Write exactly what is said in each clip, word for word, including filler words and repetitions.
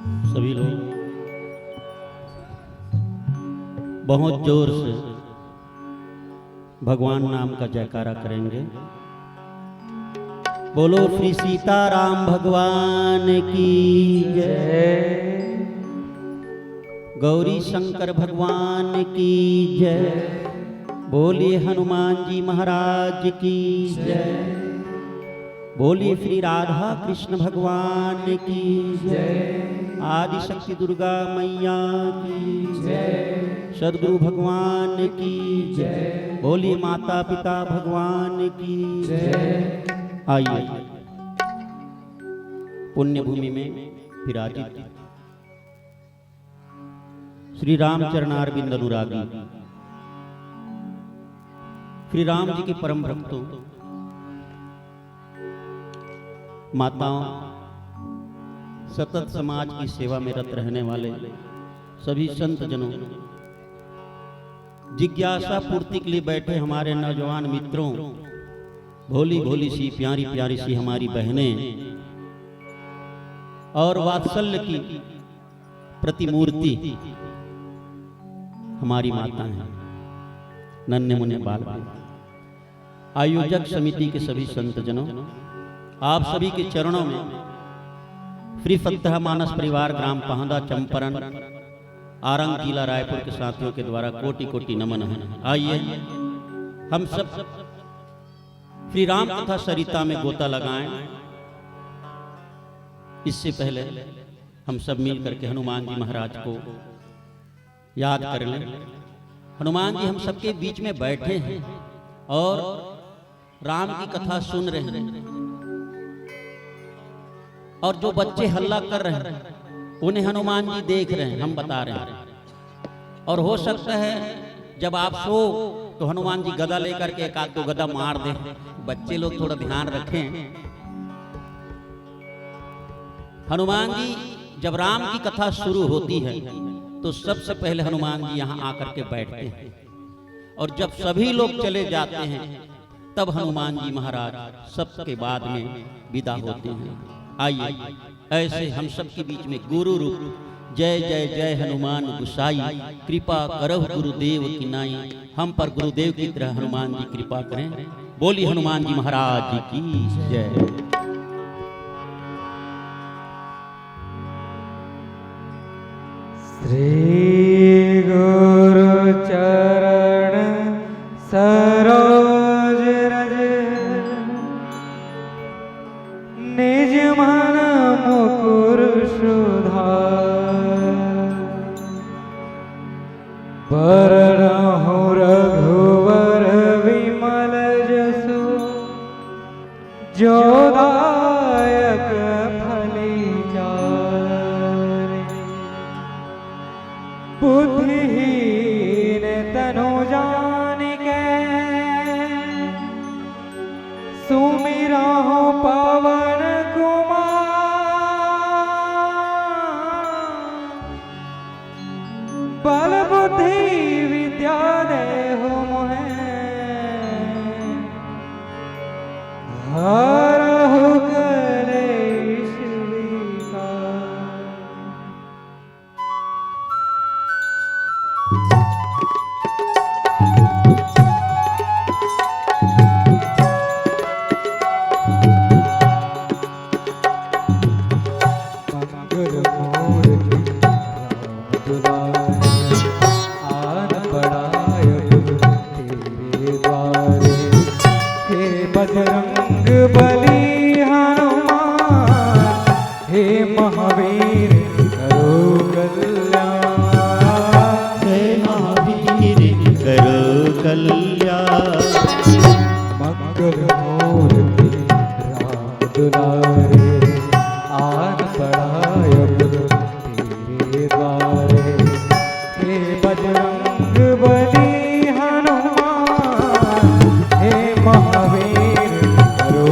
सभी लोग बहुत जोर से भगवान नाम का जयकारा करेंगे। बोलो श्री सीताराम भगवान की जय, गौरी शंकर भगवान की जय, बोलिए हनुमान जी महाराज की जय, बोलिए श्री राधा कृष्ण भगवान की जय, आदि शक्ति दुर्गा मैया की जय, सदगुरु भगवान की जय, बोलिए माता पिता भगवान की जय। आइए, पुण्य भूमि में विराजित श्री रामचरणारविंद अनुरागी, श्री राम जी के परम भक्तों, माताओं, सतत समाज की सेवा में रत रहने वाले सभी संत जनों, जिज्ञासा पूर्ति के लिए बैठे हमारे नौजवान मित्रों, भोली भोली सी प्यारी प्यारी सी हमारी बहनें और वात्सल्य की प्रतिमूर्ति हमारी माता हैं, नन्हे मुन्ने बाल बाल। आयोजक समिति के सभी संत जनों, आप सभी के चरणों में श्री फत्तह मानस परिवार ग्राम पहंदा चंपरन आरंग जिला रायपुर के साथियों के द्वारा कोटि कोटि नमन है। आइए हम सब श्री राम कथा सरिता में गोता लगाएं। इससे पहले हम सब मिल करके हनुमान जी महाराज को याद कर लें। हनुमान जी हम सबके बीच में बैठे हैं और राम की कथा सुन रहे हैं, और जो बच्चे हल्ला कर रहे हैं उन्हें हनुमान जी देख रहे हैं, हम बता रहे हैं। और हो सकता है जब आप सो तो हनुमान जी गदा लेकर के एक आध दो गदा मार दे। बच्चे लोग थोड़ा ध्यान रखें। हनुमान जी जब राम की कथा शुरू होती है तो सबसे पहले हनुमान जी यहाँ आकर के बैठते हैं, और जब सभी लोग चले जाते हैं तब हनुमान जी महाराज सबके बाद में विदा होते हैं। आइए, ऐसे हम सबके बीच में गुरु रूप जय जय जय हनुमान गुसाई, कृपा करहु गुरुदेव की नाई। हम पर गुरुदेव की तरह हनुमान जी कृपा करें। बोली हनुमान जी महाराज की जय। श्री गुरु चरण सरोज रज, निज मन मुकुर सुधार। बरनहुँ रघुवर विमल जसु, जो दायक फल चारि। बुद्धिहीन तनु जानिके, सुमिरहु पवन कुमार। बल बुद्धि विद्या देहु मोहे, हरहु कलेश विकार। मंगल मूर्ति राम दुलारे, आन पड़ा अब तेरे द्वारे। हे बजरंग बली हनुमान, हे महावीर करो कल्याण। हे महावीर करो कल्याण। मंगल मूर्ति राम दुलारे, आन पड़ा अब तेरे द्वारे। हे बजरंग बली हनुमान, हे महावीर करो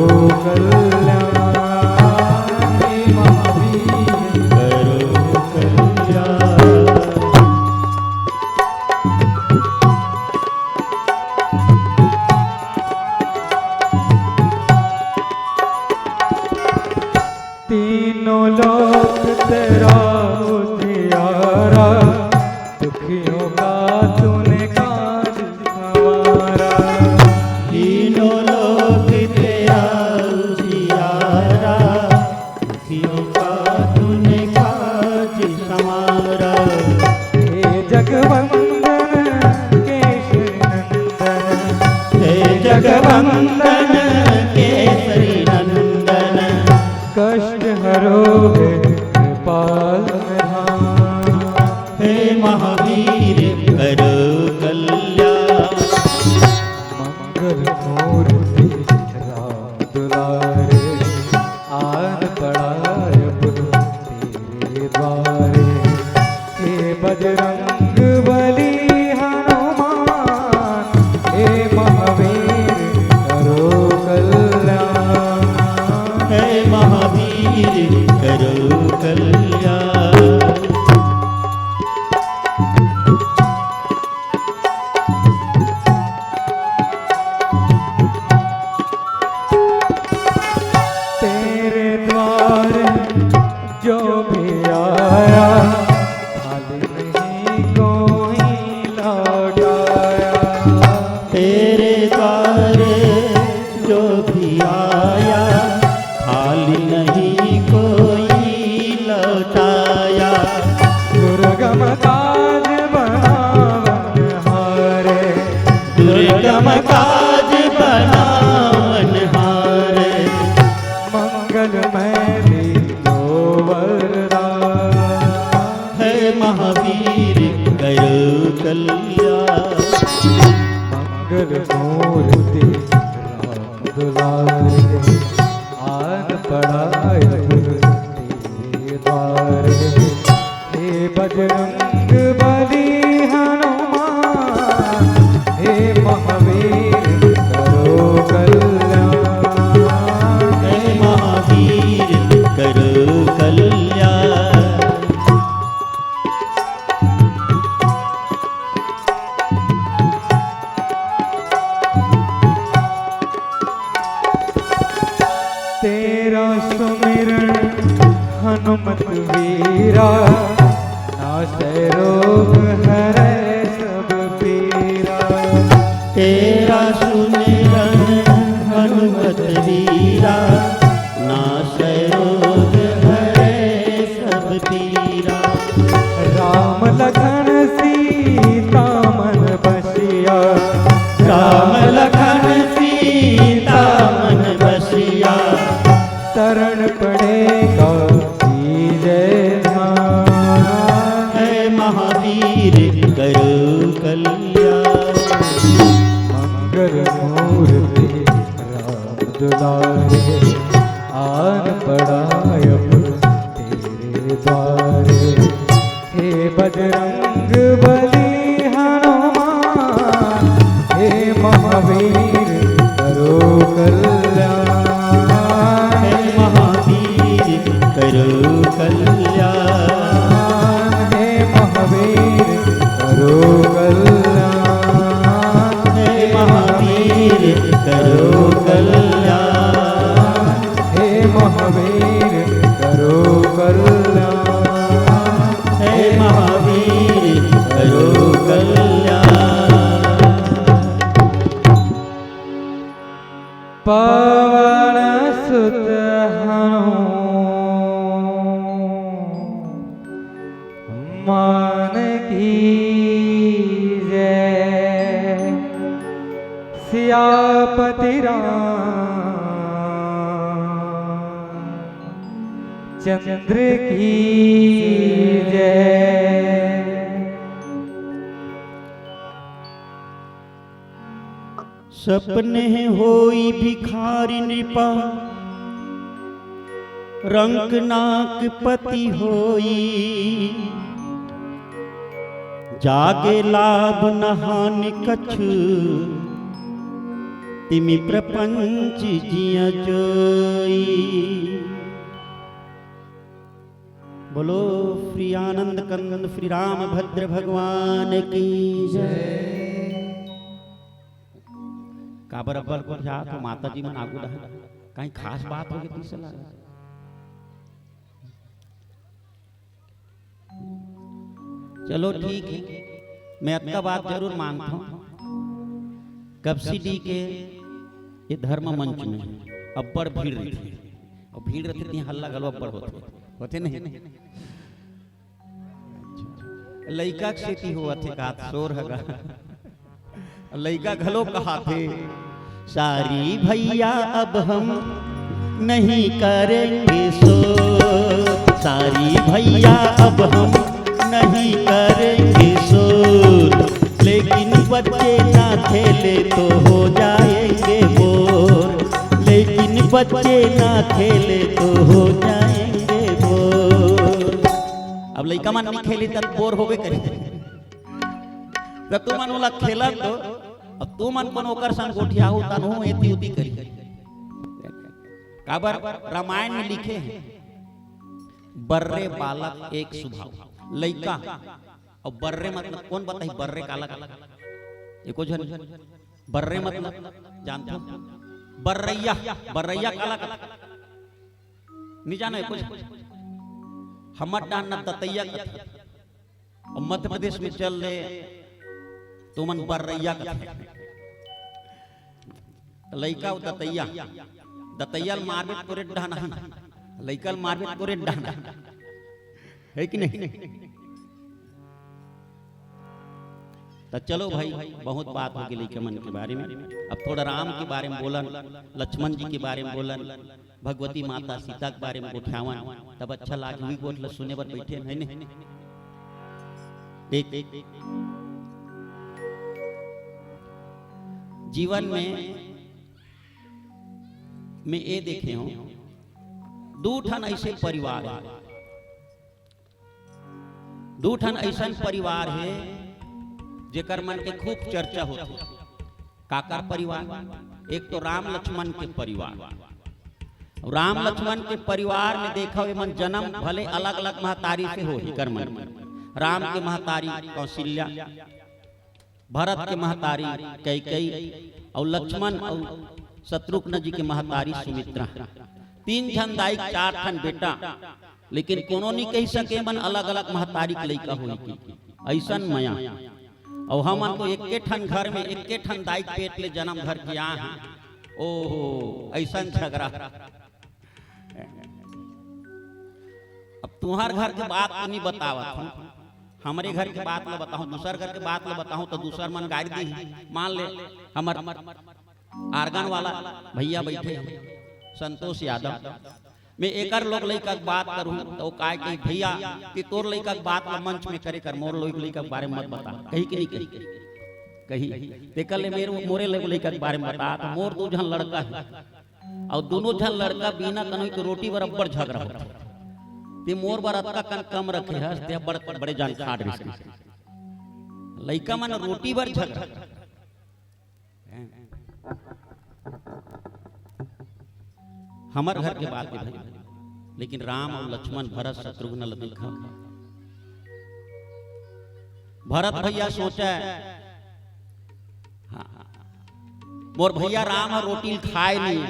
हे महावीर करो कल्याण। मंगल मूर्ति राम दुलारे, आन पड़ा अब तेरे द्वारे। हे बजरंग बली हनुमान, हे महावीर करो कल्याण। हे महावीर करो कल्याण। तेरे द्वार जो भी आया, खाली नहीं कोई लौटाया। तेरे द्वार जो भी आया, खाली नहीं कोई लौटाया। दुर्गम काज बनावन हारे, दुर्गम काज बनावन हारे। मंगलमय दीनो वरदान। हे महावीर करो कल्याण। मंगल मूर्ति राम दुलारे, आन पड़ा अब तेरे द्वारे। हे बजरंग बली हनुमान, हे महावीर करो कल्याण। हे महावीर करो कल्याण। तेरा सुमिरन हनुमत वीरा, नासै रोग हरै सब पीरा। तेरा सुमिरन हनुमत वीरा, नासै रोग हरै सब पीरा। राम लखन सीता मन बसिया, राम लखन सीता मन बसिया। शरण पड़े गौरी जय ध्यान। हे महावीर करो कल्याण। मंगल मूर्ति राम दुलारे, आन पड़ा अब तेरे द्वारे। हे बजरंग बली हनुमान, हे महावीर करो कल्याण। हे महावीर करो कल्याण। हे महावीर करो कल्याण। हे महावीर करो कल्याण। हे महावीर करो कल्याण। हे महावीर करो कल्याण। पवन सुत हनुमान की जय। सियापति राम चंद्र की जय। सपने होई भिखारी नृपा, रंक नाक पति होई। जागे लाभ न हानि कछु, तिमि प्रपंच जिय जोई। बोलो श्री आनंद कंद श्री रामभद्र भगवान की जय। काबर अब्बड़ गोठियात हो माता जी मन आगू डहर? कहीं खास बात होगे तइसे लागत। चलो ठीक हे, मैं अतका बात जरूर मानथंव। कपसी डी के ये धर्म मंच में अब्बड़ भीड़ रहिथे, अउ भीड़ रहिथे तिहां हल्ला घलो अब्बड़ होथे, होथे नहीं? लइका के सेती होवत हे का शोर हगा। लइका घलो कहाथे, सारी भैया अब हम नहीं करेंगे शोर। सारी भैया, अब हम नहीं करेंगे शोर, लेकिन बच्चे ना खेले तो हो जाएंगे बोर, लेकिन बच्चे ना खेले तो हो जाएंगे बोर। अब लइका मन नहीं खेली तब बोर होबे करी। त तुमन ओला खेलन दो। अब तुमन कोनो ओकर संग गोठियाहू तनहू एती उती करी। काबर रामायण में लिखे हे, बर्रे बालक एक सुभाव। लइका अउ बर्रे मतलब कोन बताही? बर्रे काला काला? एको झन बर्रे मतलब जानथो? बर्रैया, बर्रैया काला काला? नहीं जानो एको झन? हमर डाहर न दतैया कथे। अउ मध्य प्रदेश में चल दे तो मन बर्रैया कथे। त लइका अउ दतैया, दतैया ल मारबे त तोरे डाहर नहीं, लइका ल मारबे त तोरे डाहर नहीं, है कि नहीं? त चलो भाई, बहुत बात होगे लइका मन के बारे में। अब थोड़ा राम के बारे में बोलन, लक्ष्मण जी के बारे में बोलन, भगवती माता सीता के बारे में गोठियावन, तब अच्छा लागे। उही गोठ ल सुने बर बइठे हन, है ने? देख, जीवन में मैं ए देखे हंव, दू ठन अइसे परिवार हे, दू ठन अइसन परिवार हे, जेकर मन के खूब चर्चा होथे। काकर परिवार? एक तो राम लक्ष्मण के परिवार। राम लक्ष्मण के परिवार में देखव, एमन जनम भले अलग-अलग महतारी से होही कर मन। राम के महतारी कौशल्या, भरत के महतारी कैकेयी अउ लक्ष्मण अउ शत्रुघ्न जी के महतारी सुमित्रा। तीन झन दाई, चार ठन बेटा, लेकिन कोनो नहीं कहि सके मन अलग-अलग महतारी के लइका होही कि। अइसन मया। अउ हमन तो एके ठन घर में एके ठन दाई के पेट ले जनम धर के आए हन। ओहो, अइसन झगरा। अब तुंहर घर के बात तो नहीं बतावत हंव, हमरे घर के बात ल बताहूं, दूसर घर के बात ल बताहूं त दूसर मन गारी दिही। मान ले हमर आर्गन वाला भैया बइठे हे, संतोष यादव, मैं एकर लोग लइका के बात करहूं त ओ काय कही, "भैया, ते तोर लइका के बात ल मंच में करे कर, मोर लोग लइका के बारे में मत बता।" कही कि नहीं कही? कही। तेकर ले मेर, मोरे लोग लइका के बारे में बता, त मोर दू झन लड़का हे, अउ दूनों झन लड़का बिना कनोई के रोटी बर अब्बड़ झगरा होथे। ते मोर बर अतका कन कम रखे हस, ते बड़, बड़े जान खा डरिस। लइका मन रोटी बर झगरा। हमर घर के बात हे भाई, लेकिन राम अउ लक्ष्मण, भरत, शत्रुघ्न ल देखा। भरत भैया सोचय, हाँ, मोर भैया राम ह रोटी ल खाय नहीं,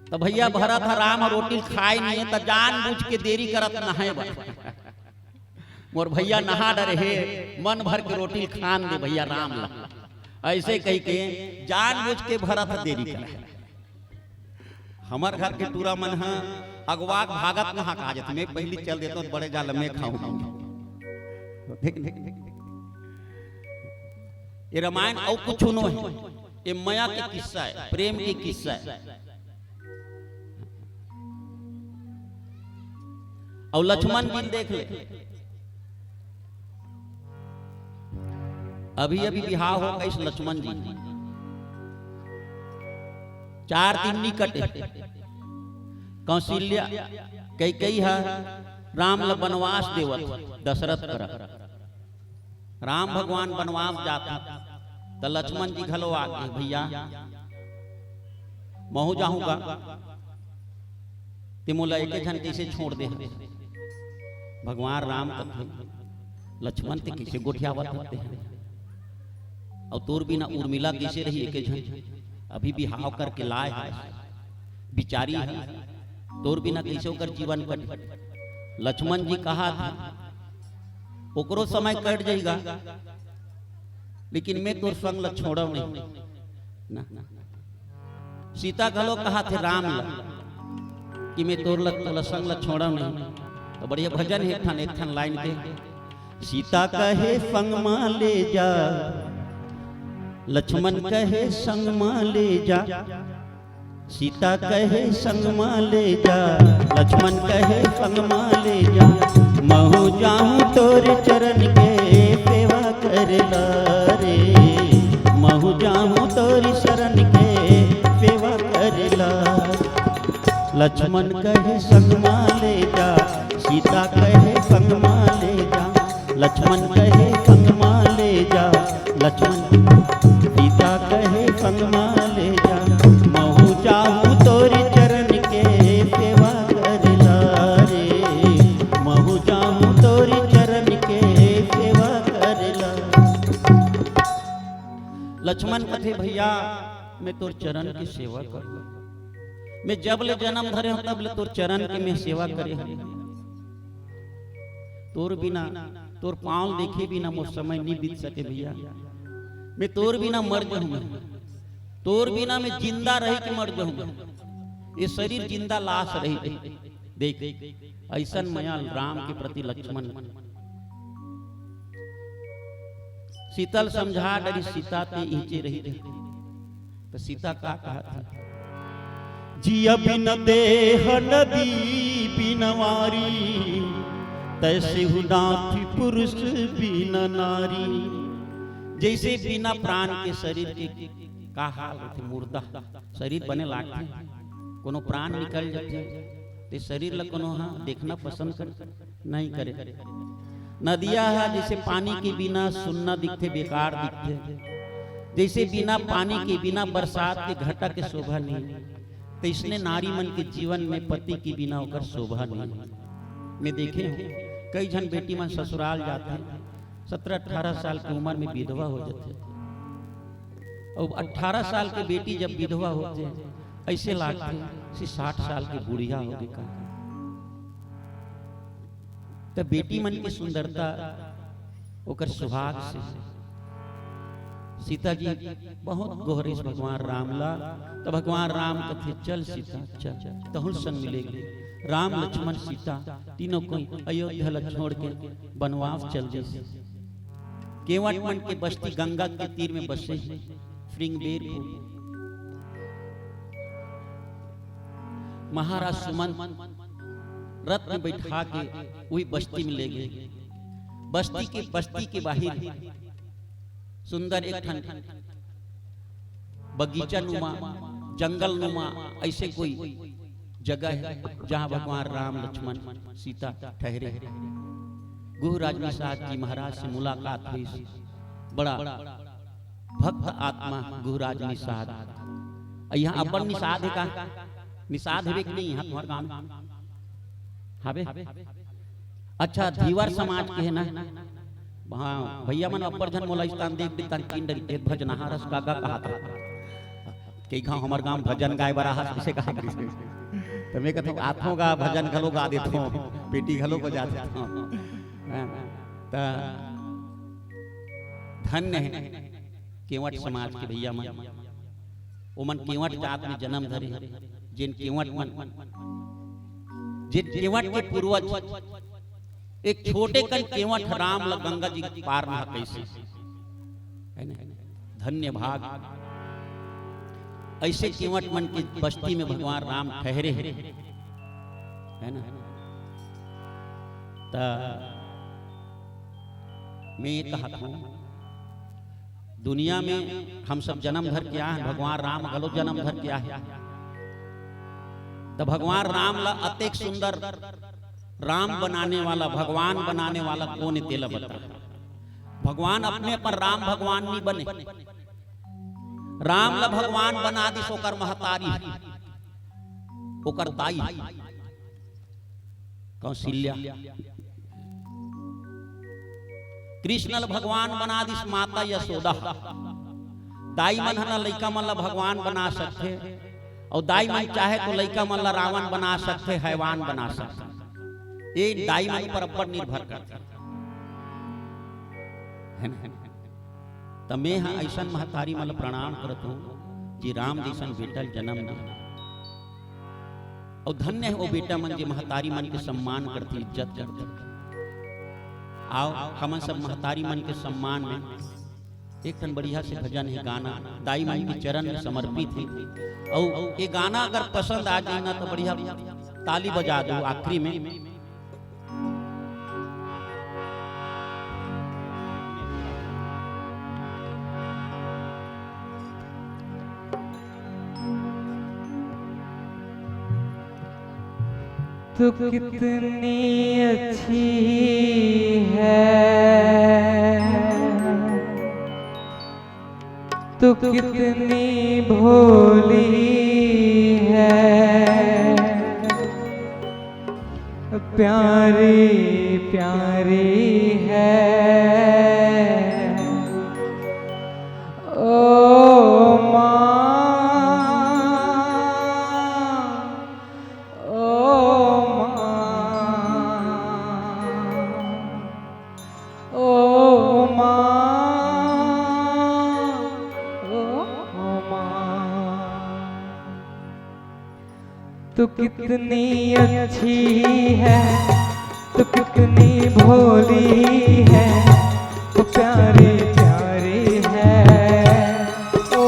त भैया भरत ह राम ह रोटी ल खाय नहीं हे, त जानबूझ के देरी करत नहाय बर। मोर भैया नहा डरे हे, मन भर के रोटी ल खान दे भैया राम ला। अइसे कहिके जानबूझ के भरत ह देरी करे। हमर घर के टूरा मन ह अगवा के भागत नहा के आ जाथे, मैं पहिली चल देथंव, बड़े जान ल मैं खाहूं। देख, देख, देख। ये रामायण अउ कुछू नो हे, ये मया के किस्सा हे, प्रेम के किस्सा हे। अउ लक्ष्मण जी ल देख ले, अभी अभी बिहाव हो गइस लक्ष्मण जी, चार दिन नी कटे, कौशल्या, कैकेयी ह राम ल बनवास देवत दशरथ करा। राम भगवान बनवास जात हे, त लक्ष्मण जी घलो आ गे, "भैया, महूं जाहूं गा, ते मोला एके झन कइसे छोड़ दे हस?" भगवान राम कथे, "लक्ष्मण, ते कइसे गोठियावत हस ते? अउ तोर बिना उर्मिला कइसे रही एके झन? अभी बिहाव करके लाय हस, बिचारी हे, तोर बिना कइसे ओकर जीवन कटही?" लक्ष्मण जी कहाथे, "ओकरो समय कट जाही गा, लेकिन मैं तोर संग ल छोड़व नहीं ना।" सीता घलो कहाथे राम ल कि मैं तोर ल, तोला संग ल छोड़व नहीं। त बढ़िया भजन हे एक ठन, एक ठन लाइन के, "सीता कहे संग मा ले जा, लक्ष्मण कहे संग मा ले जा, सीता कहे संग मा ले जा, लक्ष्मण कहे संग मा ले जा, महू जाहूं तोर चरण के सेवा करेला रे, महू जाहूं तोर चरण के सेवा करेला। लक्ष्मण कहे संग मा ले जा, सीता कहे संग मा ले जा, लक्ष्मण कहे संग मा ले जा, लक्ष्मण सीता कहे संग मा ले जा, महू जाहूं तोर चरण के सेवा करेला रे, महू जाहूं तोर चरण के सेवा करेला। लक्ष्मण कथे, भैया, मैं तोर चरण के सेवा करूं। मैं जब ले जन्म धरे हूं, तब ले तोर चरण के मैं सेवा करे हूं। तोर बिना, तोर पांव देखे बिना मोर समय नहीं बीत सके भैया। मैं तोर बिना मर जाहूं, मैं तोर बिना मैं जिंदा रही के मर जाहूं। ये शरीर जिंदा लाश रही। देख, ऐसन मया राम के प्रति लक्ष्मण। सीता ल समझा डरिस, सीता ते इहिंचे रही। त सीता का कहत हे? जिया बिन देह नदी बिन वारी, तैसे हु नाथि पुरुष बिन नारी। जैसे बिना प्राण के शरीर के का हाल होथे, मुर्दा शरीर बने लागथे, कोनो प्राण निकल जाथे, ते शरीर ल कोनो ह देखना पसंद कर नहीं करे। नदिया ह जैसे पानी के बिना सुन्ना दिखथे, बेकार दिखथे, जैसे बिना पानी के, बिना बरसात के घटा के शोभा नहीं, तैसने नारी मन के जीवन में पति के बिना ओकर शोभा नहीं। मैं देखे हूं, कई झन बेटी मन ससुराल जाथे, सत्रह अठारह साल की उम्र में विधवा हो जाथे। अब अठारह साल के बेटी जब विधवा होथे, ऐसे लागथे जैसे साठ साल के बुढ़िया होगे का। त बेटी मन की सुंदरता ओकर सुहाग से। सीता जी बहुत गोहरिस भगवान राम ला, त भगवान राम कथे, "चल सीता, चल, तहुल संग मिलेगी।" राम, लक्ष्मण, सीता तीनों कोई अयोध्या ला छोड़ के बनवास चल दिस। केवट मन के बस्ती गंगा के तीर में बसे हे, श्रृंगबेरपुर। महाराज सुमंत रथ में बैठा के वही बस्ती में ले गए। बस्ती के, बस्ती के बाहर सुंदर एक ठन बगीचा नुमा, जंगल नुमा ऐसे कोई जगह है, जहाँ भगवान राम, लक्ष्मण, सीता ठहरे हैं। गुहराज निषाद जी महाराज से मुलाकात हुई। बड़ा भक्त आत्मा गुहराज निषाद। अ, यहाँ अब्बड़ निषाद हे का? निषाद हेबे कि नहीं यहाँ तुम्हर गाँव में? हाबे? अच्छा, धीवर समाज के हे ना? हाँ, भैया मन अब्बड़ झन मोला इस्तान देख देतान, किन डरी, "ए भजनहा हरस का गा?" कहा था। कई घाव हमर गाँव भजन गाए बर आहस, अइसे कहा करिस। त मैं कहथों, "आथों गा, भजन घलो गा देथों, पेटी घलो बजा देथों।" हाँ, त धन्य हे केवट समाज के भैया मन, ओमन केवट जात में जन्म धरे, जेन केवट मन, जेन केवट के पूर्वज, एक छोटे कन केवट राम ल गंगा जी पार नहा कैसे, है ना? धन्य भाग। ऐसे केवट मन के बस्ती में भगवान राम ठहरे हैं, है ना? त मैं ये कहत हूँ, दुनिया में हम सब जन्म धर के आए हैं, भगवान राम घलो जन्म धर के आए हैं। त भगवान राम ला अतेक सुंदर राम बनाने वाला, भगवान बनाने वाला कोन ए तेला बता। भगवान अपने अपन राम भगवान नहीं बने। राम ला भगवान बना दिस ओकर महतारी, ओकर दाई कौशल्या। कृष्ण ल भगवान बना दिस माता यशोदा। दाई मन ह ना लइका मन ल भगवान बना सकथे, अउ दाई मन चाहे तो लइका मन ल रावण बना सकथे, हैवान बना सकथे। ये दाई मन ऊपर अब्बड़ निर्भर करथे, है ना? त मैं ह अइसन महतारी मन ल प्रणाम करत हूँ, जे राम जइसन बेटा ल जन्म दे। अउ धन्य हे वो बेटा मन, जे महतारी मन के सम्मान करथे, इज्जत करथे। आओ, हमन सब महतारी मन के सम्मान में एक ठन बढ़िया से भजन हे, गाना दाई मन के चरण में समर्पित हे। अउ ये गाना अगर पसंद आ जाए ना, तो बढ़िया ताली बजा दो आखिरी में। तू कितनी अच्छी है, तू कितनी भोली है, प्यारी प्यारी है। ओ माँ, ओ माँ, ओ माँ, ओ माँ। तू कितनी अच्छी है, तू कितनी भोली है, तू प्यारी प्यारी है। ओ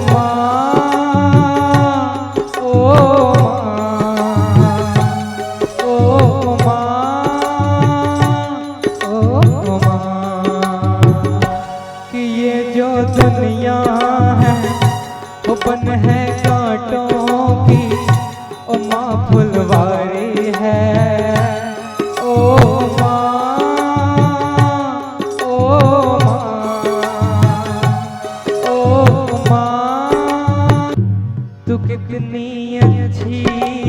माँ, ओ माँ, ओ माँ, ओ माँ। कि ये जो दुनिया है, वो बन है कांटों की, ओ माँ फुलवारी है। ओ माँ, ओ माँ, ओ माँ। तू कितनी अच्छी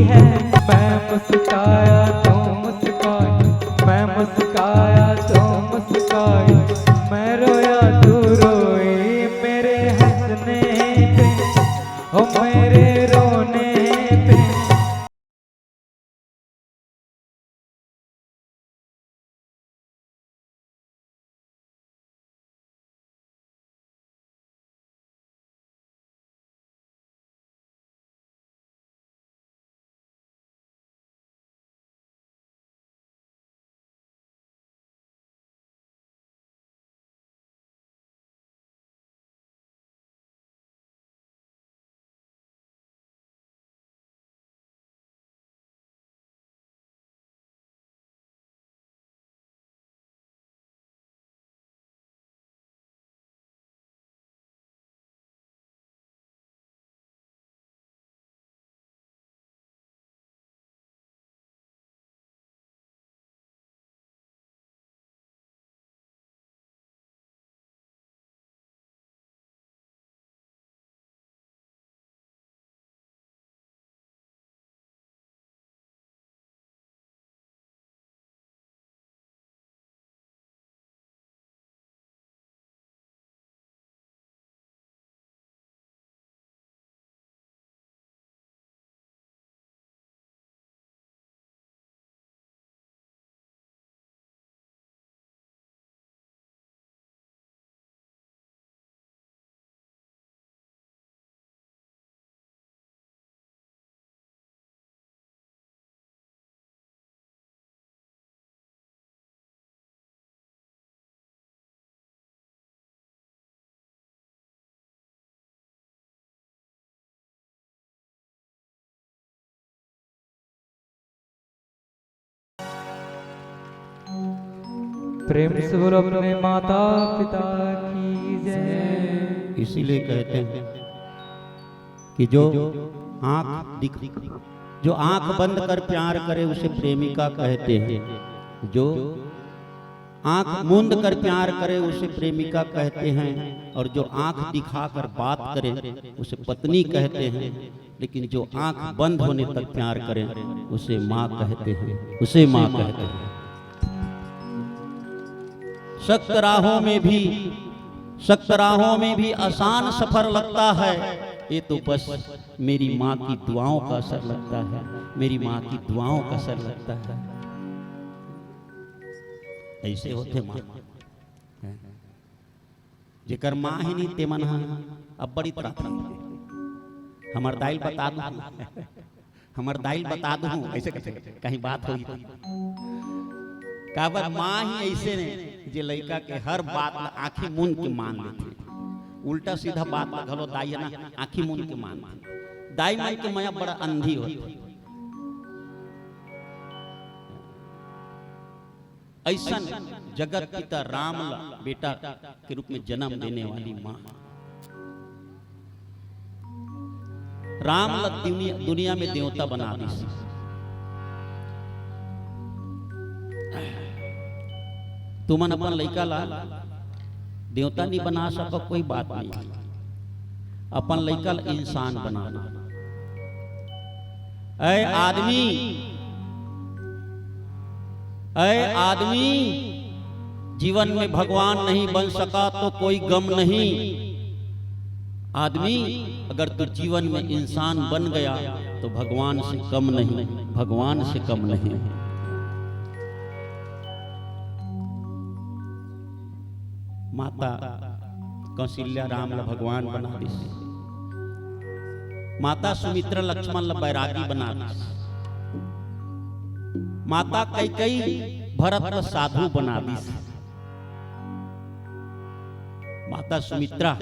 है। मैं मुस्काया तो मुस्काई, मैं मुस्काया तो मुस्काई, मैं रोया तू रोई मेरे हंसने पे, ओ मेरे रोने पे। प्रेम से बोलो अपने माता पिता की जय। इसीलिए कहते हैं कि जो आंख दिख, जो आंख बंद कर प्यार करे, उसे प्रेमिका कहते हैं। जो आंख मूंद कर प्यार करे, उसे प्रेमिका कहते हैं। और जो आंख दिखाकर बात करे, उसे पत्नी कहते हैं। लेकिन जो आंख बंद होने तक प्यार करे, उसे माँ कहते हैं, उसे माँ कहते हैं। सख्त राहों में भी, सख्त राहों में भी आसान सफर लगता है। ये तो बस मेरी माँ की दुआओं का असर लगता है, मेरी माँ की दुआओं का असर लगता है। ऐसे होथे माँ। जेकर माँ ही नहीं, ते मन ह अब्बड़ इतराथे। हमर दाई ल बता दूँ, हमर दाई ल बता दूँ, ऐसे कैसे कहीं बात होई? काबर माँ ही ऐसे ने, जे लइका के हर बात ल आँखी मूंद के मान लेथे। उल्टा सीधा बात ल घलो दाई ह ना आँखी मूंद के मानथे। दाई मन के मया बड़ा अंधी होथे। अइसन जगत पिता राम ला बेटा के रूप में जन्म देने वाली माँ। राम ला दुनिया, दुनिया में देवता बना दिस। तुमन अपन लइका ला देवता नहीं बना सको, कोई बात नहीं, अपन लइका ला इंसान बना दो। ऐ आदमी, ऐ आदमी, जीवन में भगवान नहीं बन सका तो कोई गम नहीं। आदमी, अगर तू जीवन में इंसान बन गया तो भगवान से कम नहीं, भगवान से कम नहीं। माता कौशल्या राम ला भगवान बना दिस। माता सुमित्रा लक्ष्मण ला बैरागी बना दिस। माता कैकेयी भरत ला साधु बना दिस। माता सुमित्रा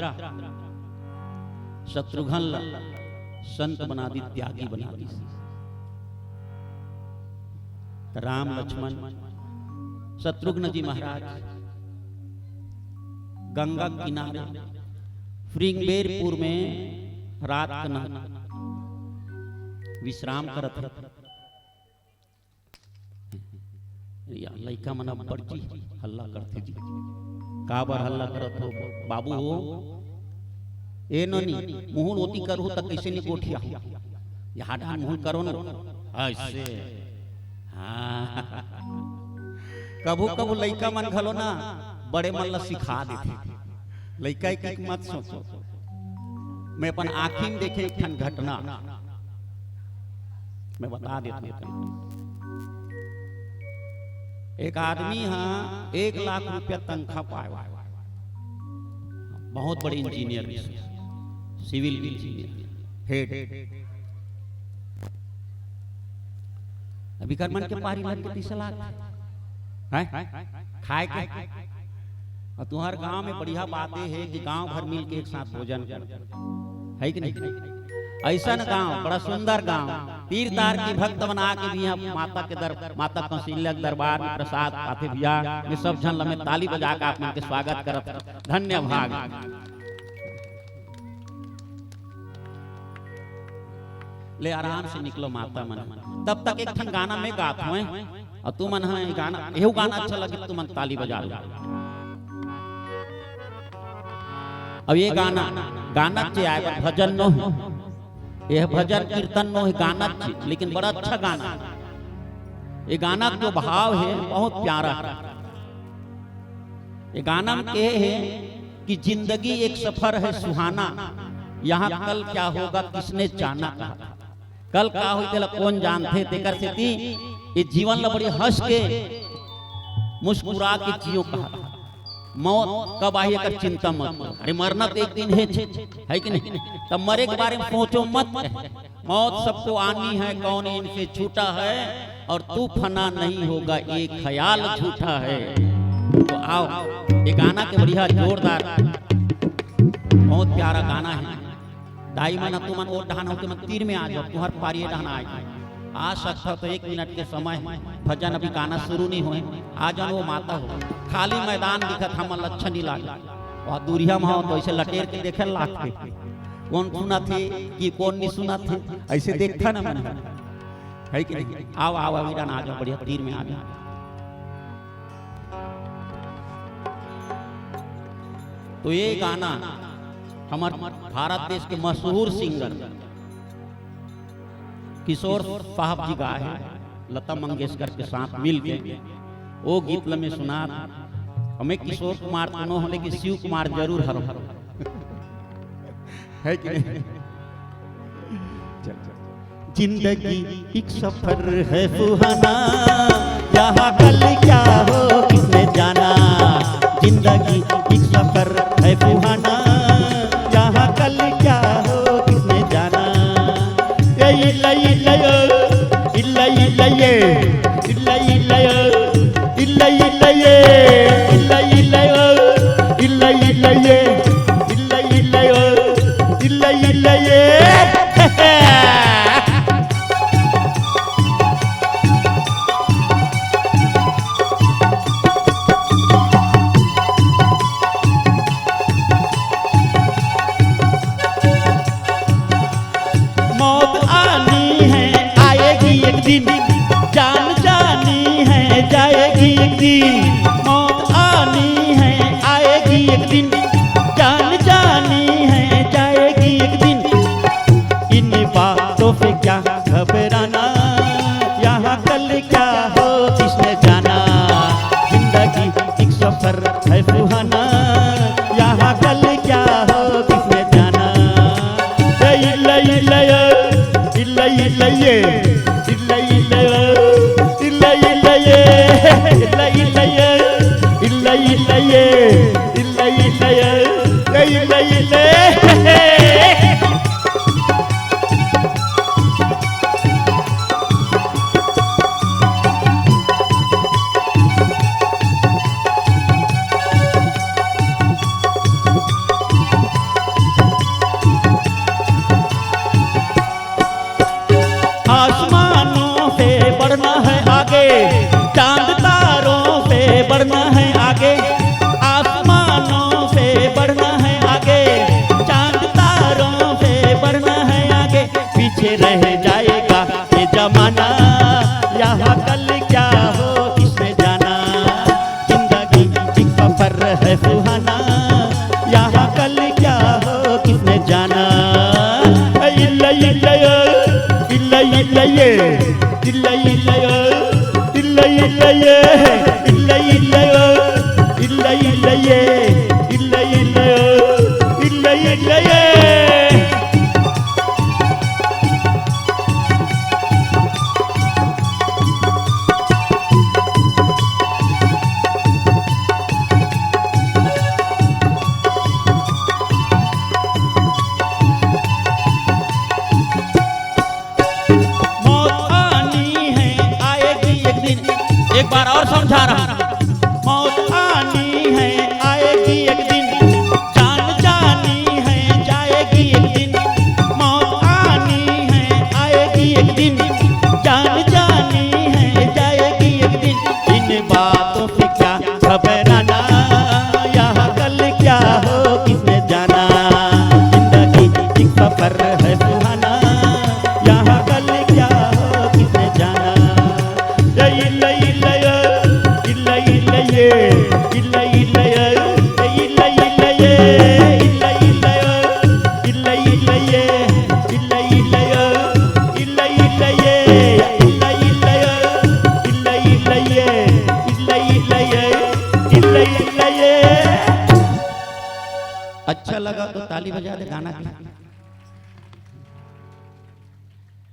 शत्रुघ्न ला संत बना दिस, त्यागी बना दिस। त राम लक्ष्मण शत्रुघ्न जी महाराज गंगा किनारे श्रृंगबेरपुर में रात कन विश्राम करत हे। या लइका मन अब्बड़ जी हल्ला करथे जी। काबर हल्ला करत हो बाबू हो? ए नोनी, मुहुल ओती करहू त कइसे नहीं गोठिया? यहाँ डाहन मुहुल करो न। अइसे। हाँ। कभू कभू लइका मन घलो ना बड़े मन ला सिखा देथे। लइका एक एक मत सोचो। मैं अपन आँखी में देखे एक ठन घटना मैं बता देता हूँ। एक आदमी हा एक लाख रुपया तनखा पाए, बहुत बड़े इंजीनियर, सिविल इंजीनियर, हेड। अभी कर मन के पारी लग के तीस लाख हैं? खाए के। अउ तुंहर गांव में बढ़िया बात ये हे कि गांव भर मिल के एक साथ भोजन कर, है कि नहीं? अइसन गांव, बड़ा सुंदर गांव, तीर तार के भक्त मन आके भी यहाँ माता के दर-, माता कौशल्या के दरबार में प्रसाद पाथे भैया। मैं सब झन ल मैं ताली बजा के आप मन के स्वागत करत हंव। धन्य भाग। ले आराम से निकलो माता मन। तब तक एक ठन गाना मैं गात हंव, अउ तुमन ह ये गाना, एहू गाना अच्छा लगे, तुमन ताली बजा लो। अब ये गाना, गाना चे आय बर भजन नो हे, ये भजन कीर्तन नो हे, गाना चे, लेकिन बड़ा अच्छा गाना हे। ये गाना के जो भाव हे बहुत प्यारा हे। ये गाना में कहे हे कि जिंदगी एक सफर है सुहाना, यहाँ कल क्या होगा किसने जाना कहा। कल का होही तेला कोन जानथे, तेकर सेती ये जीवन ला बड़ी हंस के मुस्कुरा के जियो कहा। मौत कब आही एकर चिंता मत करो। अरे मरना तो एक दिन हे, है कि नहीं? तब मरे के बारे में सोचो मत। मौत सबको आनी है, कौन इनसे छूटा है, और तू फना नहीं होगा, ये ख्याल झूठा है। तो आओ, ये गाना के बढ़िया जोरदार, बहुत प्यारा गाना है। दाई मन, तुमन ओ डहान होके मन तीर में आ जाओ, तुंहर पारी डहान आए। आ सकत हो तो एक मिनट के समय, भजन अभी गाना शुरू नहीं होय, आ जाओ। ओ माता हो, खाली मैदान दिखत, हमन ल अच्छा नहीं लागे। वहाँ दूरिहा में हो तो ऐसे लटेर के देखे लागथे, कोन सुनत हे कि कोन नहीं सुनत हे, ऐसे देखता ना मन, है कि नहीं? आओ, आओ, अभी डहान आ जाओ, बढ़िया तीर में आ जाओ। तो ये गाना हमर भारत देश के मशहूर सिंगर किशोर साहब जी गाए हे, लता मंगेशकर के साथ मिल के। वो गीत ल मैं सुनात हंव। मैं किशोर कुमार तो नो हंव, लेकिन शिव कुमार जरूर हरंव। है कि नहीं? चल, चल। जिंदगी एक सफर है सुहाना, यहाँ कल क्या हो किसने जाना। जिंदगी एक सफर है सुहाना, यहाँ कल क्या हो किसने जाना। ए इल्ला इल्ला यो, इल्ला इल्ला ये, इल्ला इल्ला यो, इल्ला इल्ला ये, इल्ला इल्ला यो, इल्ला इल्ला ये, इल्ला इल्ला यो, इल्ला इल्ला ये। मौत आनी है, आएगी एक दिन, जान जानी है, जाएगी एक दिन। इन बातों पे क्या घबराना, यहाँ कल क्या हो किसने जाना। जिंदगी एक सफर है सुहाना, यहाँ कल क्या हो किसने जाना। ए इल्ला इल्ला ए, इल्ला इल्ला ए, इल्ला इल्ला ए, इल्ला इल्ला ए, इल्ला इल्ला ए, इल्ला इल्ला ए, इल्ला इल्ला ए, ए इल्ला इल्ला ए। आसमानों से बढ़ना है आगे, चांद तारों से बढ़ना है आगे। आसमानों से बढ़ना है आगे, चांद तारों से बढ़ना है आगे। पीछे रह जाएगा ये जमाना, यहाँ कल क्या हो किसने जाना। जिंदगी एक सफर है सुहाना, यहाँ कल क्या हो किसने जाना। ए इल्ला इल्ला ए, इल्ला इल्ला ए, इल्ला इल्ला ए, इल्ला इल्ला ए, इल्ला इल्ला ए, इल्ला इल्ला ए, इल्ला इल्ला ए, इल्ला इल्ला ए। मौत आनी है, आएगी एक दिन। एक बार और समझा रहा हूँ। मौत आनी है, आएगी एक दिन। जान जानी है, जाएगी एक दिन। मौत आनी है, आएगी एक दिन। जान जानी है, जाएगी एक दिन। इन बातों से क्या घबराना, यहाँ कल क्या हो किसने जाना। जिंदगी एक सफर है सुहाना, यहाँ कल क्या हो किसने जाना। ए इल्ला इल्ला ए, इल्ला इल्ला ए, इल्ला इल्ला ए, ए इल्ला इल्ला ए, इल्ला इल्ला ए, इल्ला इल्ला ए, इल्ला इल्ला ए, इल्ला इल्ला ए, इल्ला इल्ला ए, इल्ला इल्ला ए, इल्ला इल्ला ए, इल्ला इल्ला ए। अच्छा लगा तो ताली बजा दे गाना के।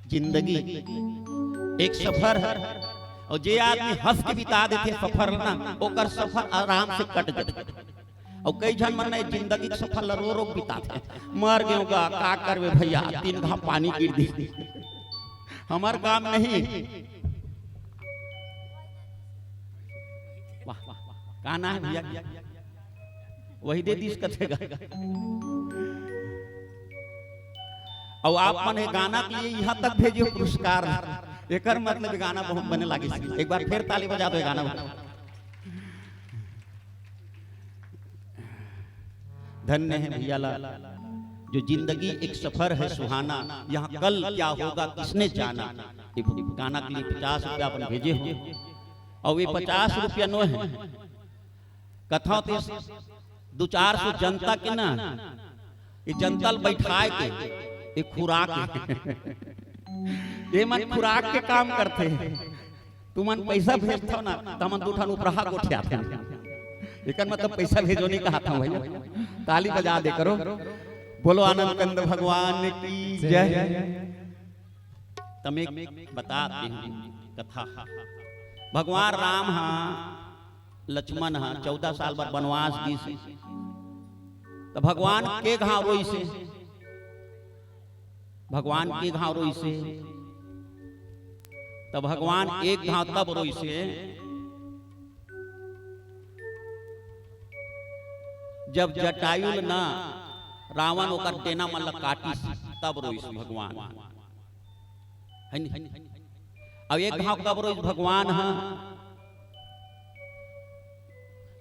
जिंदगी एक सफर है, अउ जे आदमी हंस के बिता देथे सफर ना, ओकर सफर आराम से कट जाथे। अउ कई झन मन ए जिंदगी के सफर ला रो रो के बिताथे। मर गेंव गा, का करबे भइया, तीन घांव पानी गिर दिस। हमर काम नहीं। वाह, वाह, वाह। का नाम हे भइया? वही दे दिस कथे गा। अउ आप मन ए गाना के लिए यहाँ तक भेजे हो पुरस्कार। एकर मतलब गाना बहुत बने लागिस। एक बार फिर ताली बजा दो, ये गाना बहुत। धन्य हे भइया ला, जो जिंदगी एक सफर है सुहाना, यहाँ कल क्या होगा किसने जाना। ये गाना के लिए पचास रुपया अपन भेजे हो, अउ ये पचास रुपया नो हे, कथौं ते दू चार सौ जनता के ना, ये जनता ल बैठाय के, ये खुराक हे। ये मन खुराक के काम करथे। तुमन पैसा भेजथव ना, त हमन दू ठन उपराहा गोठियाथन। एकर मतलब पैसा भेजो नहीं कहत हंव भइया। ताली बजा दे करो। बोलो आनंद कंद भगवान की जय। त मैं बता देहूं कथा। भगवान राम हा, लक्ष्मण हा चौदह साल बर बनवास गिस। त भगवान के घांव रोइस हे? भगवान के घांव रोइस हे? त भगवान एक घांव तब रोइस हे, जब जटायु ल ना रावण ओकर डेना मन ल काटिस, तब रोइस भगवान। हे नी? अउ एक घांव कब रोइस भगवान ह?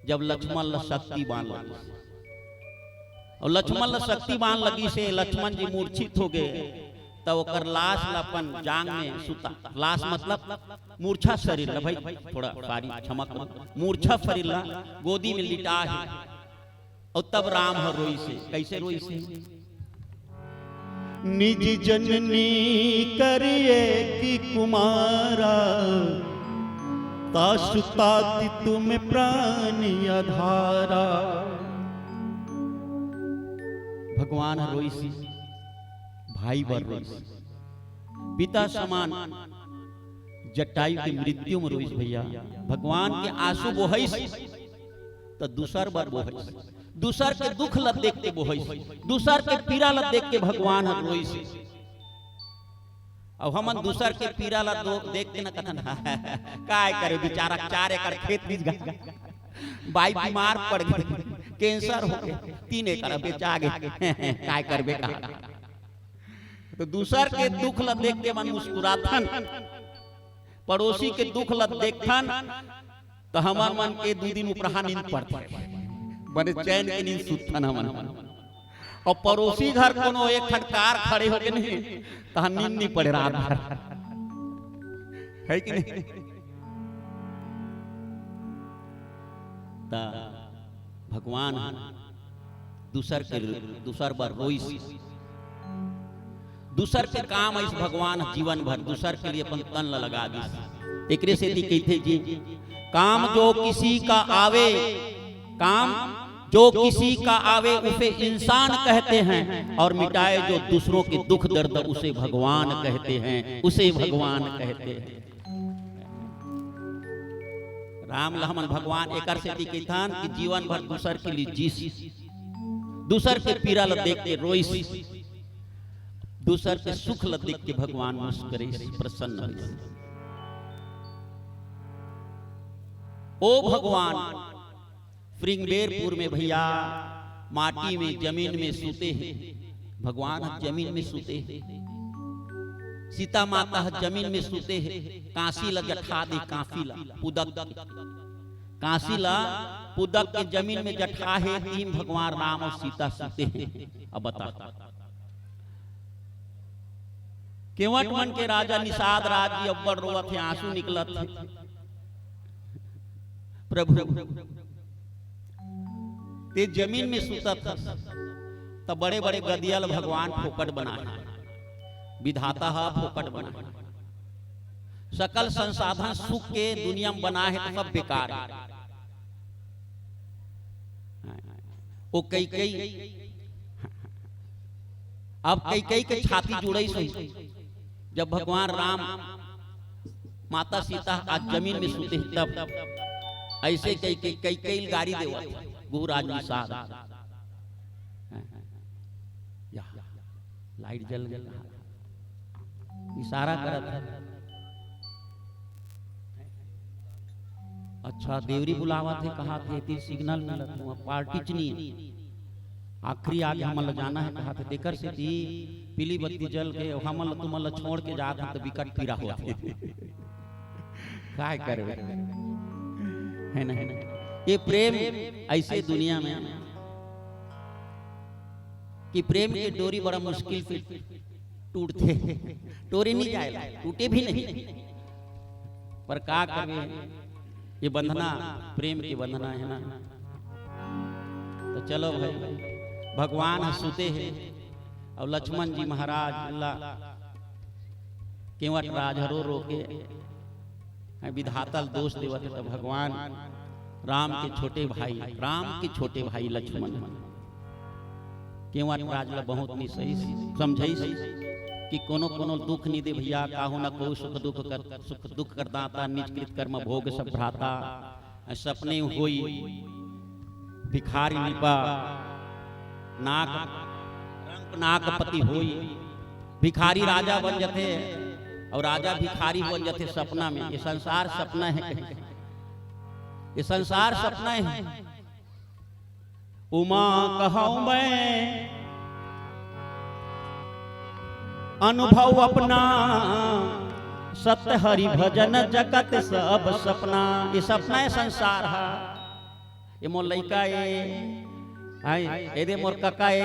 जब लक्ष्मण ल शक्ति बाण लगिस। अउ लक्ष्मण ल शक्ति बाण लगिस हे, लक्ष्मण जी मूर्छित हो गे। त ओकर लाश ला अपन जांग में सुता, लाश मतलब मूर्छा शरीर ला भाई, थोड़ा सॉरी, क्षमा करो, मूर्छा शरीर ला गोदी में लिटा हे, अउ तब राम ह रोइस हे। कइसे रोइस हे? निज जननी करिए कि कुमारा, तासु ताति तुम प्राण अधारा। भगवान ह रोइस हे, भाई बर रोइस हे, पिता समान जटायु के मृत्यु में रोइस भैया। भगवान के आंसू बोहइस त दूसर बर बोहइस, दूसर के दुख ला देख के बोहइस, दूसर के पीरा ला देख के भगवान ह रोइस। अब हमन दूसर के पीरा ला दो-, देख के न कथन, "काय करे बेचारा, चार एकड़ खेत बिच गा, बाई बीमार पड़ गे, कैंसर हो गे, तीन एकड़ बेचा गे, काय करबे का?" तो दूसर के दुख ला देख के मन मुस्कुराथन, पड़ोसी के दुख ला देखथन, त हमर मन के दू दिन उपराहा नींद पड़थे, बने चैन के नींद सुतथन हमन। अउ पड़ोसी घर कोनो एक ठन कार खड़े होगे नहीं, तहां नींद नहीं पड़े रात भर, है कि नहीं? त भगवान दूसर के, दूसर बर रोइस, दूसर के काम आइस, भगवान जीवन भर दूसर के लिए अपन तन ला लगा दिस। एकरे सेती कहिथे जी, काम जो किसी का आवे, काम जो किसी का आवे उसे इंसान कहते हैं, और मिटाए जो दूसरों के दुख दर्द उसे भगवान कहते हैं, उसे भगवान कहते हैं। राम ला हमन भगवान एकर सेती कहिथन कि जीवन भर दूसर के लिए जीस, दूसर के पीरा ला देख के रोइस, दूसर के सुख ला देख के भगवान मुस्कुराइस, प्रसन्न होइस। ओ भगवान, श्रृंगबेरपुर में भैया माटी में, जमीन में सुते हे, भगवान ह जमीन में सुते हे, सीता माता ह जमीन में सुते हे, कांसी ला जठा दे, कांसी ला पुदक, कांसी ला पुदक के जमीन में जठा हे, तिही म भगवान राम अउ सीता सुते हे। अब बता, केवट मन के राजा निषाद राज जी अब्बड़ रोवत हे, आंसू निकलत हे। प्रभु, तें जमीन में सुतत हस, त बड़े-बड़े गदिया ल भगवान फोकट बनाए, विधाता ह फोकट बनाए। सकल संसाधन सुख के दुनिया में बनाए हे, त सब बेकार हे। ओ कैकेयी, अब कैकेयी के छाती जुड़इस होही, जब भगवान राम माता सीता आज जमीन में सुते हे तब, अइसे कहिके कैकेयी ल गारी देवत गुहराज निषाद। या, लाइट जल गे, इशारा करत हे। अच्छा, देवरी बुलावत हे, कहाथे, "एती सिग्नल मिलत हे, वहाँ पार्टी च नहीं हे, आखिरी आगे हमन ला जाना हे," कहाथे। तेकर सेती पीली बत्ती जल के हमन ला, तुमन ला छोड़ के जात हन, त बिकट पीरा होत हे। काय करबे, है ना? ये प्रेम अइसे दुनिया में, कि प्रेम के डोरी बड़ा मुश्किल से टूटथे, टोरे नहीं जाए, टूटे भी नहीं। पर का करबे, ये बंधना प्रेम के बंधना हे ना। त चलो भाई, भगवान ह सुते हे अउ लक्ष्मण जी महाराज ला केवट राज ह रो रो के, हैं, विधाता ल दोष देवत हे, त भगवान राम के छोटे भाई, राम के छोटे भाई लक्ष्मण केवट राज ल बहुत निसइस, समझइस कि कोनो कोनो दुख नि दे भैया, काहू न कहू सुख दुख कर, सुख दुख कर दाता, निज कृत कर्म भोग सब भ्राता। सपने होई भिखारी निपा नाग, रंक नागपति होई। भिखारी राजा बन जथे अउ राजा भिखारी बन जथे सपना में। ये संसार सपना हे, ये संसार सपना हे। उमा कहौं मैं अनुभव अपना, सत हरि भजन जगत सब सपना। ये सपना हे संसार हा। ये मोर लइका ए, हाय, एदे मोर कका ए।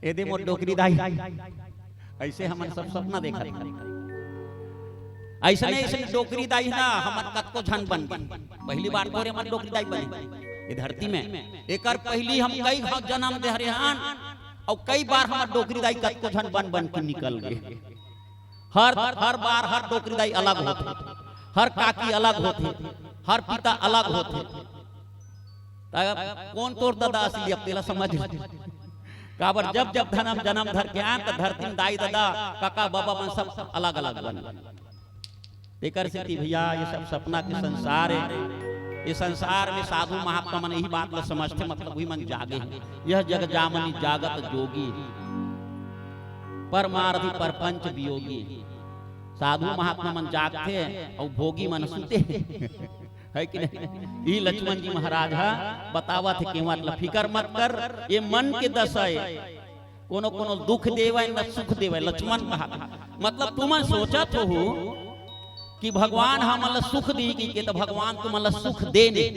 ए दे मोर डोकरी दाई, अइसे हमन सब सपना देखत हन। अइसने अइसने डोकरी दाई ना हमन कतको झन बन गे। पहिली बार तोरे हमर डोकरी दाई बने ए धरती में। एकर पहिली हम कई घांव जनम दे हरे हन, अउ कई बार हमर डोकरी दाई कतको झन बन बन के निकल गे। हर हर बार हर डोकरी दाई अलग होथे, हर काकी अलग होथे, हर पिता अलग होथे। त कोन तोर ददा असली, अब तेला समझ ले। काबर जब जब धन हम जनम धर के आन, त धरती में दाई ददा, कका बबा मन सब अलग अलग बने। तेकर सेती भैया, ये सब सपना के संसार हे। ये संसार में साधु महात्मा मन यही बात ल समझथे, मतलब वही मन जागे हे। यह जग जामनी जागत जोगी, परमारथी परपंच वियोगी। साधु महात्मा मन जागथे अउ भोगी मन सुते हे। है कि नहीं? ई लक्ष्मण जी महाराज ह बतावत हे, केवट ल फिकर मत कर, ये मन के दशा हे। कोनो कोनो दुख देवय न सुख देवय, लक्ष्मण कहा। मतलब तुमन सोचत हो कि भगवान हमन ल सुख दी कि के, त भगवान तुमन ल सुख दे नहीं।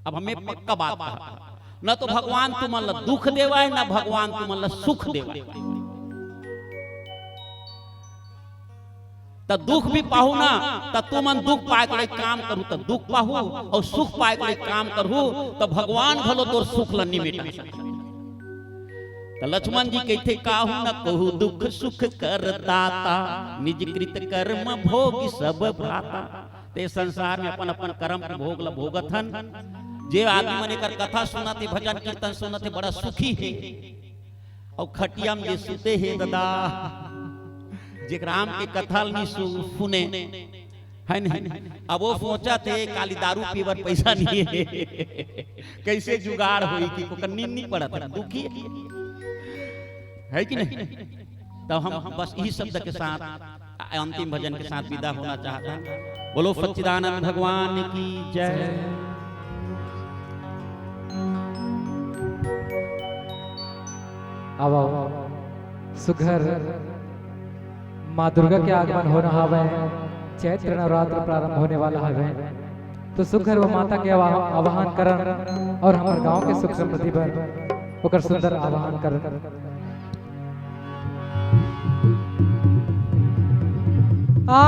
अब हमें पक्का बात कहा, न तो भगवान तुमन ल दुख देवय, न भगवान तुमन ल सुख देवय। त दुख भी पाहू ना, त तुमन दुख पाए के लइक काम करहू, त दुख पाहू, अउ सुख पाए के लइक काम करहू, त भगवान घलो तोर सुख ल निमेटा। त लक्ष्मण जी कहिथे, "काहू न कहू दुख सुख करदाता, निज कृत कर्म भोग सब भ्राता।" ते संसार में अपन अपन कर्म के भोग ल भोगत हन। जे आदमी मन एकर कथा सुनत हे, भजन कीर्तन सुनत हे, बड़ा सुखी हे। अउ खटिया में जे सुते हे ददा, जे राम के कथा ल नी सु-, सुने, है नहीं? अब वो सोचत हे, काली दारू पीबर पैसा नहीं हे, कैसे जुगाड़ होई कि ओकर नींद नहीं पड़त हे, दुखी हे, है कि नहीं? तो हम बस यही शब्द के साथ अंतिम भजन के साथ विदा होना चाहत हन। बोलो सच्चिदानंद भगवान की जय। आवव, सुघर माँ दुर्गा के आगमन होना हवय, चैत्र नवरात्र प्रारंभ होने वाला हवय, तो सुघर वो माता के आवा-, आवाहन करन अउ हमर गांव के सुख समृद्धि बर ओकर सुंदर आवाहन करन। आ,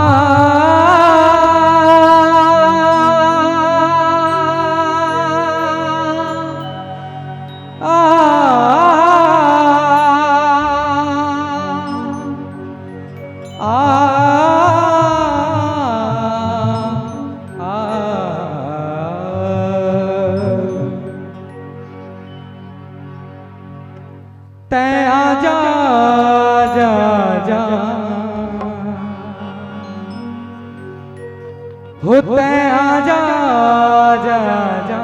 आ, आ, आ। तैं आजा, आजा, आजा। हो तैं आजा, आजा, आजा।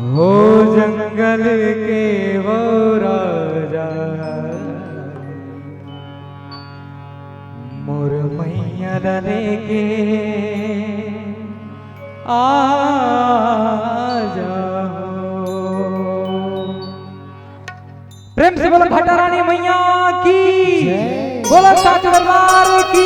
हो जंगल के वो राजा। मोर मैया ला लेके आ जाओ। प्रेम से बोलो भट्टा रानी मैया की, जय। बोलो साच दरबार की।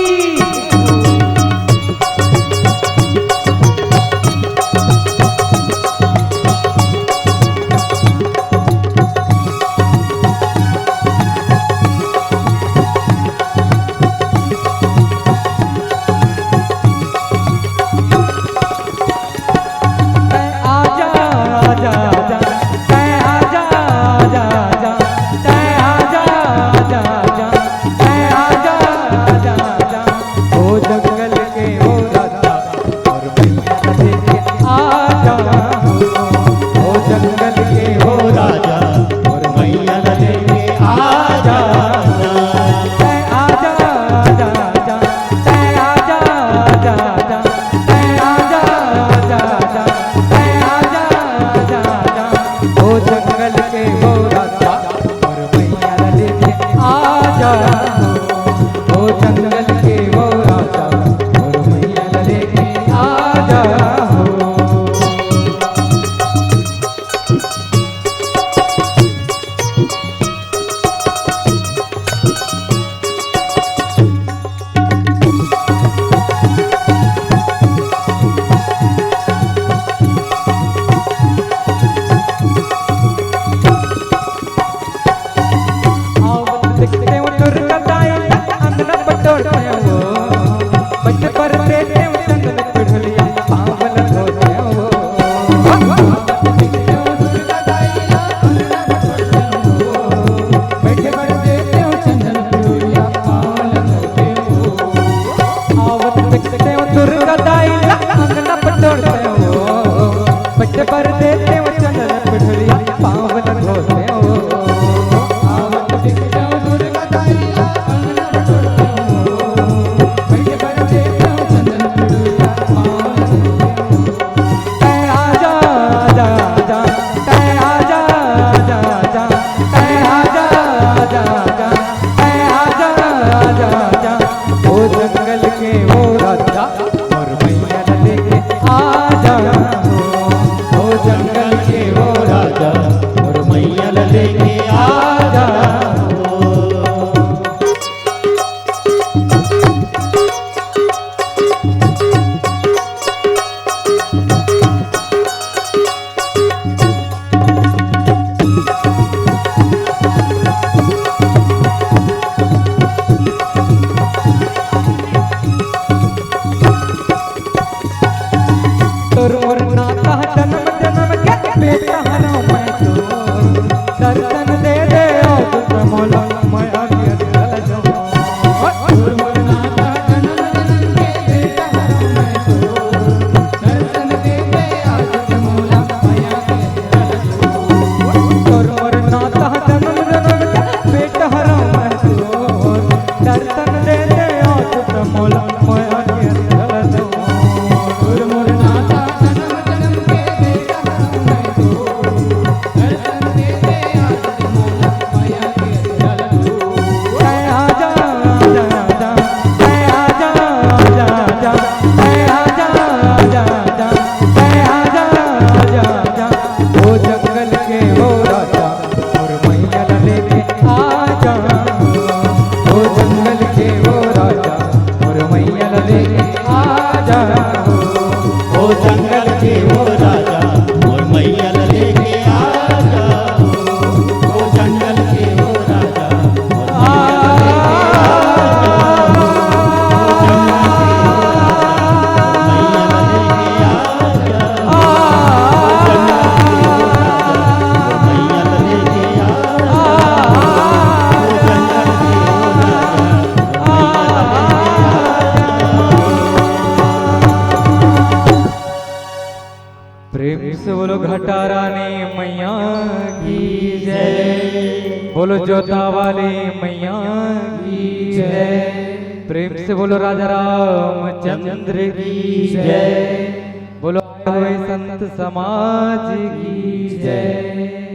पर देते हो चंदन पिढ़लिया पावन होते हो। बैठे पर देते हो चंदन पिढ़लिया पावन होते हो। आवत देखते हो दुर्गा दाई ला अंगना पटोरते हो। बैठे पर देते हो चंदन पिढ़लिया पावन होते हो। आवत देखते हो दुर्गा दाई ला अंगना पटोरते हो। बैठे पर देते हो चंदन पिढ़लिया पावन होते हो। तै आजा, आजा, आजा, तै आजा, आजा, आजा, तै आजा, आजा, आजा, तै आजा, आजा, आजा, ओ जंगल के ओ राजा, मोर मैया ला लेके आजा, ओ जंगल के ओ राजा, मोर मैया ला लेके आजा। तोर मोर नाता जन्म जन्म के, बेटा हरव मैं तोर। दर्शन दे दे आज त मोला, मया के जल जो। तोर मोर नाता जन्म जन्म के, बेटा हरव मैं तोर। दर्शन दे दे आज त मोला, मया के जल जो। तोर मोर नाता जन्म जन्म के, बेटा हरव मैं तोर। दर्शन दे दे आज त मोला, मया के जल जो। तोर मोर नाता जन्म जन्म के, बेटा हरव मैं तोर। दर्शन दे दे आज त मोला, मया के जल जो। तै आजा, आजा, आजा, तै आजा, आजा, आजा, तै आजा, आजा, आजा, तै आजा, आजा, आजा, ओ जंगल के ओ राजा, मोर मैया ला लेके आजा, ओ जंगल के ओ राजा, मोर मैया ला लेके आजा, ओ जंगल के ओ राजा, मोर मैया ला लेके आजा, ओ जंगल के ओ राजा, मोर मैया ला लेके आजा। प्रेम से बोलो घटारानी मैया की जय, बोलो जोता वाली मैया की जय, प्रेम से बोलो राजा रामचंद्र की जय, बोलो आए हुए संत समाज की जय।